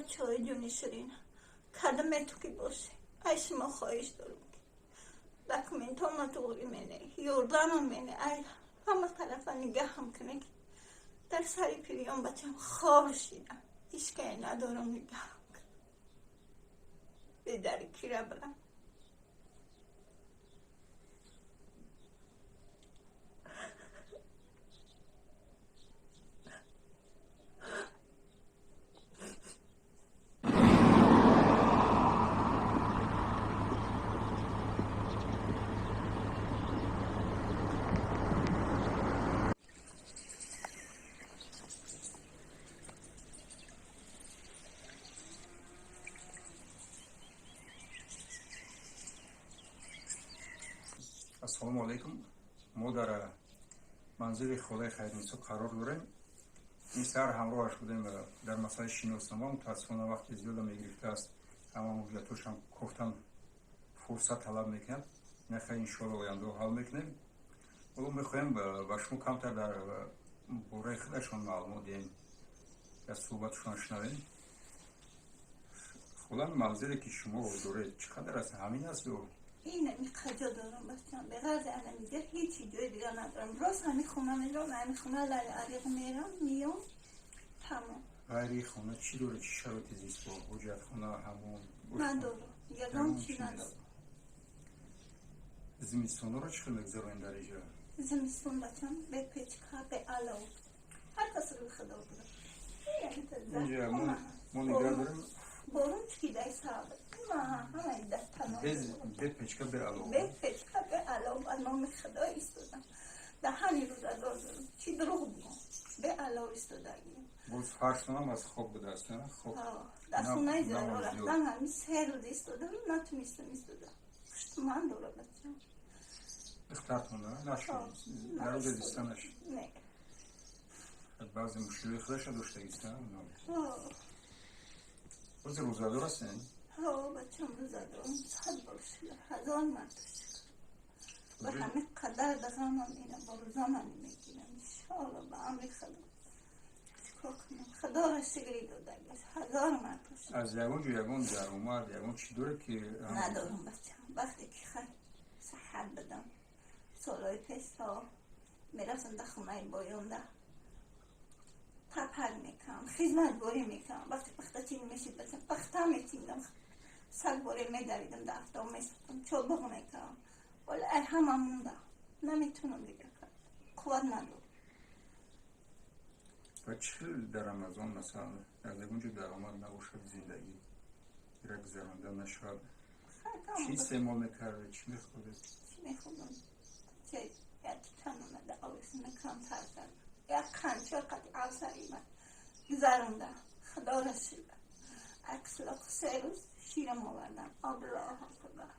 Бачаҳои ҷони ширин, кадаме ту ки боше, ай шумо хоҳиш дорам, ки документома туғри мене, ёрдамам мене, ай ҳама тарафа нигаҳам куне, ки дар сари пириён бачам хор шидам, ҳичкае надорам нигаҳам кунам. Бедари кира барам? Ассалому алайкум. Мо дар манзили холаи Хайрнисо қарор дорем. Ин саҳар ҳамроҳаш будем дар масъалаи шиноснома. Мутаассифона, вақти зиёда мегирифтааст, ҳама муҳлатошам кофтан фурсат талаб мекунад. Нахай, иншоалло, ояндао ҳал мекунем. Ҳоло мехоҳем ба шумо камтар дар бораи худашон маълумот диҳем, аз суҳбатшон шунавем. Хола, манзиле ки шумо доред, чӣ қадар аст? Ҳамин аст ё? Инами қаҷо дорам, бачам, беғарзи анамиҷа ҳечи ҷои дига надорам. Рост ҳами хона мерам, ҳами хона лари ариқ мерам, миём, тамом. Ғайри хона чӣ доред? Чӣ шароити зистбо? Ҳоҷатхона, ҳамом? Надорам, ягон чӣ надорам. Зимистонҳоро чӣ хел мегузаронед дар иҷо? Зимистон, бачам, бе печка, бе алов, ҳар кас рӯи худо буда. Инҷа мо нигаҳ дорем. Борун чикидай сабр ҳамаи дастано. Бе печка, бе алов? Бе печка, бе алов, ба номи худо истодам. Дар ҳамин рӯзадор дорам, чӣ дурӯғ бугум, бе алов истодагим. Боз фарштонам аз хок будааст? Хок. Дар хонаи заро рафтам, ҳамин 3 рӯз истодам, натунистам истодам. Пуштуман дора, бачам. Духтартон нашуд дар оҷа зиста нашуд? Не. Баъзе мушкилои худаша доштагиста. Бози рӯзадор ҳастен? Ҳо, бачам, рӯзадорам. 100 бор шукр, ҳазор марта шукр. Ба ҳамин қадар дағамам ина бо рӯзамам мегирам, иншоалло, ба амри худо. Чикор кунам, худоро шукри додагаш, ҳазор марта шукр. Аз ягон ҷо ягон даромад, ягон чӣ доред ки? Надорам, бачам. Вақте ки хай саҳат будам, солҳои пешҳо, мерафтам дар хонаи боёнда, тапак мекардам, хизматборӣ мекардам. Вақте пахтачин мешид, бачам, пахта мечиндам, сагборӣ медавидам, дар афтоб месохтам, чолбоғ мекардам. Вале ай ҳама монда, наметунам дига кард, қувват надорам. Ва чӣ хел дар Рамазон, масалан, аз ягон ҷо даромад набошад, зиндагӣ ира гузаронда нашавад, чӣ истеъмол мекардед, чӣ мехӯрдед? Чӣ мехӯрдам? Як титан омада овес мекардам, тар кардам, як қанчор қати авсарима гузаронда. Худоро шукр, акслоқ 3 рӯз ширам овардам. Аллоҳ акбар.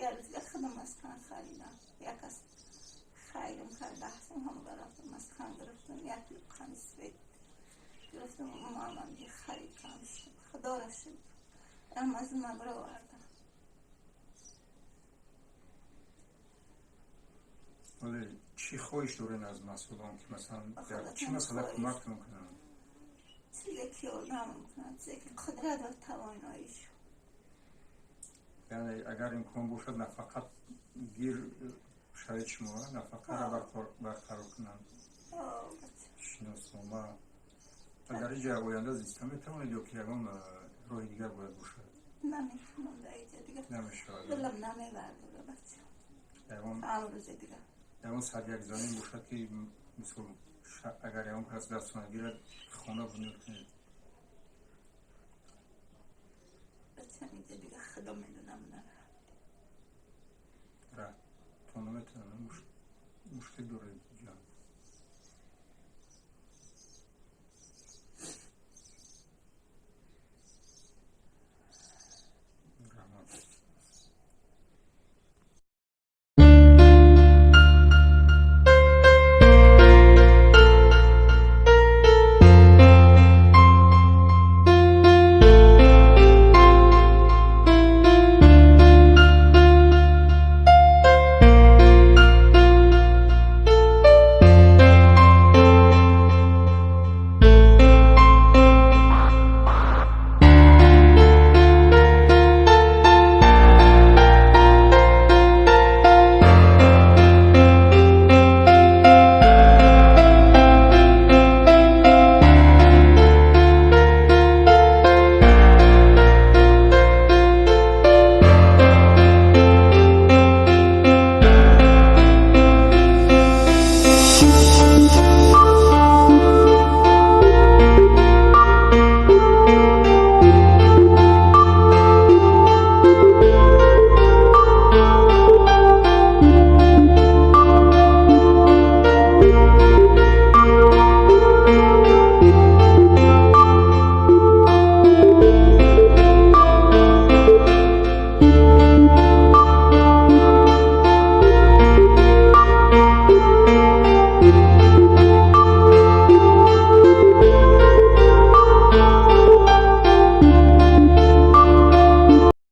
Як рӯзга худам аз хан харидам, як аз хайрам карда ҳастам, ҳамга рафтам, аз хан гирифтам, як кило қанди свет гирифтам, мамам харид кардам. Худоро шукр, Рамазона баровардам. Вале чӣ хоҳиш доред аз масъулон, ки масалан дар чӣ масъала кӯмактон кунанд? Чизе ки ёрдамам кунанд, чизе ки қудрат ва тавоноишо. Яъне агар имкон бошад, нафақат гир шавед, шумо нафақаро барқарор кунанд, шиноснома. Дар инҷа оянда зиста метавонед ё ки ягон роҳи дигар бояд бошад? Наметавонам дар инҷа дига. Намешавад? Дилам намебардора, бача, ҳам рӯзе дига. Ягон сад як замин бошад, ки мисол агар ягон кас дастона гирад, хона бунёд кунед? Бачам, инҷа дига худо медонам. То наметавонам, мушкил доред?